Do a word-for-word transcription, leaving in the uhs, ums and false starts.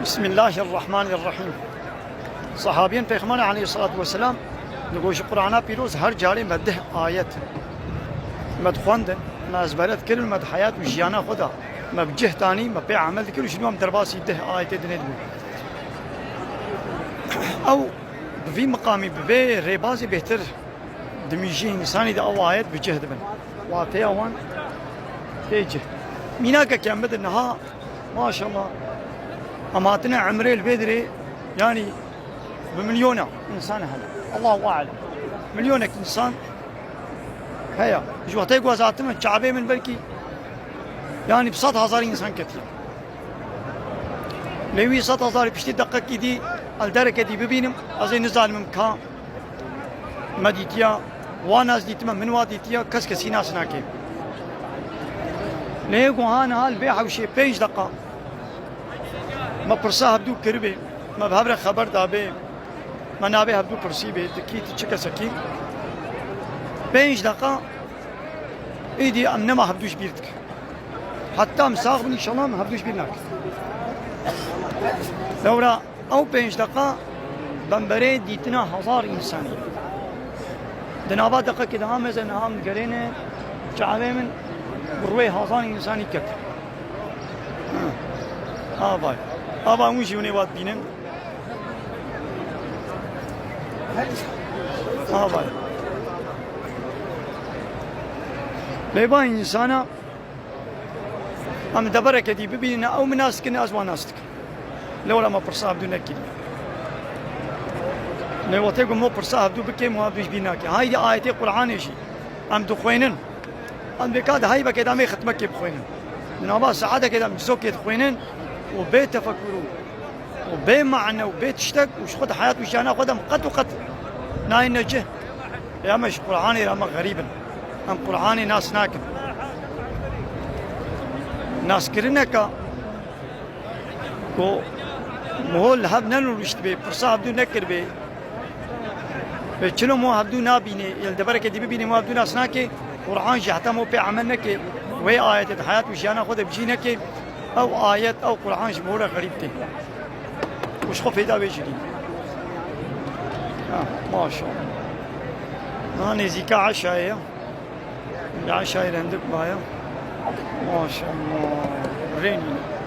Bismillahirrahmanirrahim. Sahabiyên Pêxemberê aleyhissalatu vesselam digo ji Qur'ana pîroz her carê me deh ayet me dixwendin, me ezbere dikirin, me di heyat û jiyana xwe de me bi cih danî, me pê emel dikir û ji nû em derbasî deh ayetê dinê dibû. Ew bi vî miqamî, bi vê rêbazê bêhtir dimîjî însanî de ew ayet bi cih dibin. Wateya wan tê cih. Mînakeke em bidin niha, maşallah, em hatine emrê li vê dirê, yanî bi milyona însan hene. Allahu alem. Milyonek însan heye. Ji wextê ku ez hatime, çavê min belkî, yanî bi sed hezar însan ketiye. Lê wî sed hezar piştî deqekî dî, ez derekê dî bibînim, ez ê nizanim ka me dîtiya, wan ez dîtime, min wa dîtiya, kes kesî nas nake. Lê ku ha niha li vê hewşê pênc deqa me pirsa hevdû kiribê, me bi hev re xeber dabê, me navê hevdû pirsîbê, tu kî, tu çi kesekî? Pênc deqa îdî em nema hevdû ji bîr dikin. Heta em sax bin, înşallah, em hevdû ji bîr nakin. Lewra ew pênc deqa bemberê dîtina hezar însanî. Di nava deqekê de ha meze niha em digerêne çavê min bi rûyê hezar însanî ket. Ha. Avay. Ava hûn jî hûnê wa dibînin. Avay. Lê va însana Em devereke dî bibînin, ew min nas dikin, ez wan nas dikim. Lê were me pirsa hevdû nekiriye. Lê wextê ku me pirsa hevdû bike, me hevdû ji bîr nake. Haydî ayetê Qur'anê jî em dixwênin. Em bêka di heybekê de em ê xitmekê bixwênin. Di nava saetekê de em cizokê dixwênin û bê tefekur û û bê mane û bê tiştek û ji xwe di heyat û jiyana xwe de em qet û qet nayêne cih. Ê, em ji Qur'anê re me xerîb in. Em Qur'anê nas nakin. Naskirineka ku miho li hev nenûriştibê, pirsa hevdû nekiribê, Vê çilo mo hevdû nabînê, yê li deverekê dî bibînê mo hevdû nas nake, Qur'an jî heta mo pê emel neke, wê ayetê di heyat û jiyana xwe de bi cî neke, ew ayet, ew Qur'an ji mo re xerîb tê. Û ji xwe fêda wê jî nîne. Ha, maşallah. Niha nêzîka eşayê ye. Li eşayê re hindik maye. Maşallah. Rê nîne.